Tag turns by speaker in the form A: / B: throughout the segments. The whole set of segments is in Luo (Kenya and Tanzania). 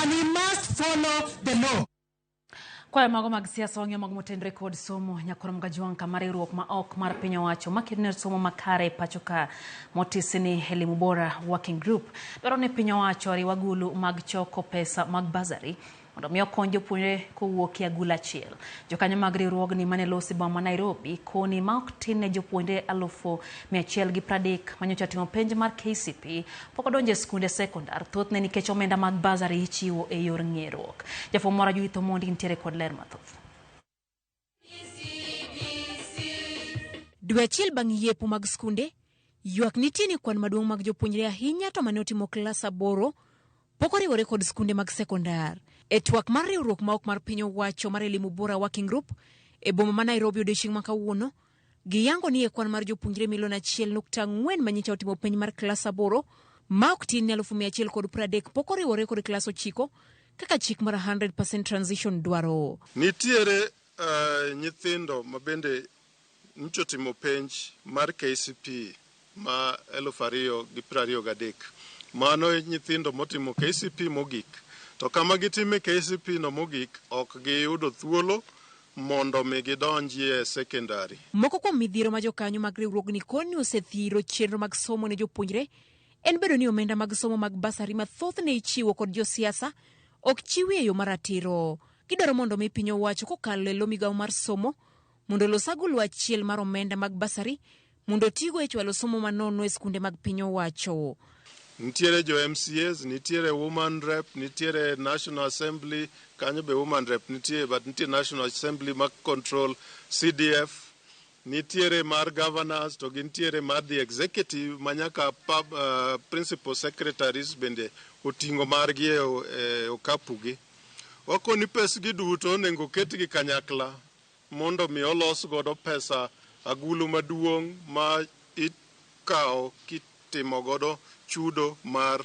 A: And he must follow the law.
B: Kwayo mago mag siasa wang'iyo mago motenore kod somo nyakorom Gajwang' kama riwruok ma ok mar piny owacho makedo ne somo makare e pacho ka motisi ni Elimu Bora Working Group dwaro ni piny owacho oriw agulu mag choko pesa mag bursary mondo mi okony jopuonjre kowuok e agulu achiel. Jokanyo mag riwruogni mane losi boma ma Nairobi koni ma ok tin ne jopuonjre 130,000 manyocha timo penj mar KCPE pok odonjo e skunde sekondar thothne nikech omenda mag bursary ichiwo e yor ng'ieruok. Jafwambo mara Judith Omondi nitiere kod ler mathoth.
C: Dwe achiel bang' yepo mag skunde, ywak nitie ni kwan maduong' mag jopuonjre ahinya to mane otimo klas aboro pok oriwore kod skunde mag sekondar. E twak mar riwruok ma ok mar piny owacho mar Elimu Bora Working Group e boma ma Nairobi odiochieng' ma kawuono, giyango ni e kwan mar jopuonjre milion 1.4 manyicha otimo penj mar klas aboro ma ok tin ne 130,000 pok oriwore kod klas ochiko kaka chik mar 100% transition dwaro.
D: Nitiere nyithindo ma bende nyocha otimo penj mar KCPE ma 2023. Mano nyithindo motimo KCPE mogik. To kama gitime KCPE no mogik ok giyudo thuolo mondo mi gidonjie secondary.
C: Moko kuom midhiero ma jokanyo mag riwruogni koni osethiro chenro mag somo ne jopuonjre en bedo ni omenda mag somo mag basari ma thothne ichiwo kod josiasa ok chiwi e yo maratiro. Gidwaro mondo mi piny owacho kokalo e lo migawo mar somo mondo olos agulu achiel mar omenda mag basari mondo otigo e chwalo somo manono e skunde mag piny owacho.
D: Nitiere jo MCAs, nitiere woman rep, nitiere National Assembly, kanyo be woman rep nitie, but nitie National Assembly ma control CDF, nitiere mar governors to gintiere mar the executive ma nyaka principal secretaries bende oting'o margi e okapu gi. Wakoni pesgi duto onego ketgi kanyakla mondo mi olos godo pesa agulu maduong' ma ikawo kitimo godo chudo mar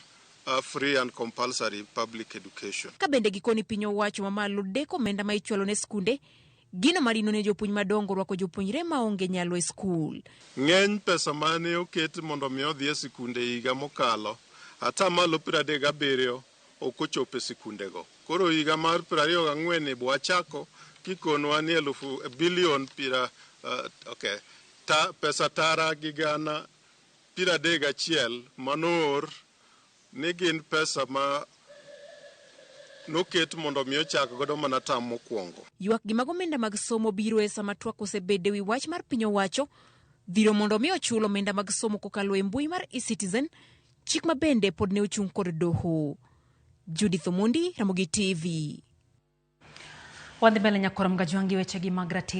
D: free and compulsory public education.
C: Ka bende gikoni piny owacho mamalo deko omenda ma ichwalo ne skunde, gino madino ne jopuonj madongo rwako jopuonjre maonge nyalo e skul.
D: Ng'eny pesa mane oket mondo mi odhi e sikunde higa mokalo, 37% ok ochopo e sikundego. Koro higa mar 24 ni bwachako kikonwa ni elufu bilion pira, okay, ta, pesa tara gi gana 31 manoor ni gin pesa ma noket mondo mi ochak godo mana tam mokwongo.
C: Ywak gi mag omenda mag somo biro e sama twak osebedo e wi wach mar piny owacho dhiro mondo mi ochul omenda mag somo kokalo e mbui mar eCitizen, chik ma bende pod ne ochung' kod doho. Judith Omondi, Ramogi TV.
B: Wadhi mbele nyakorom Gajwang' gi wechegi mag ratiro.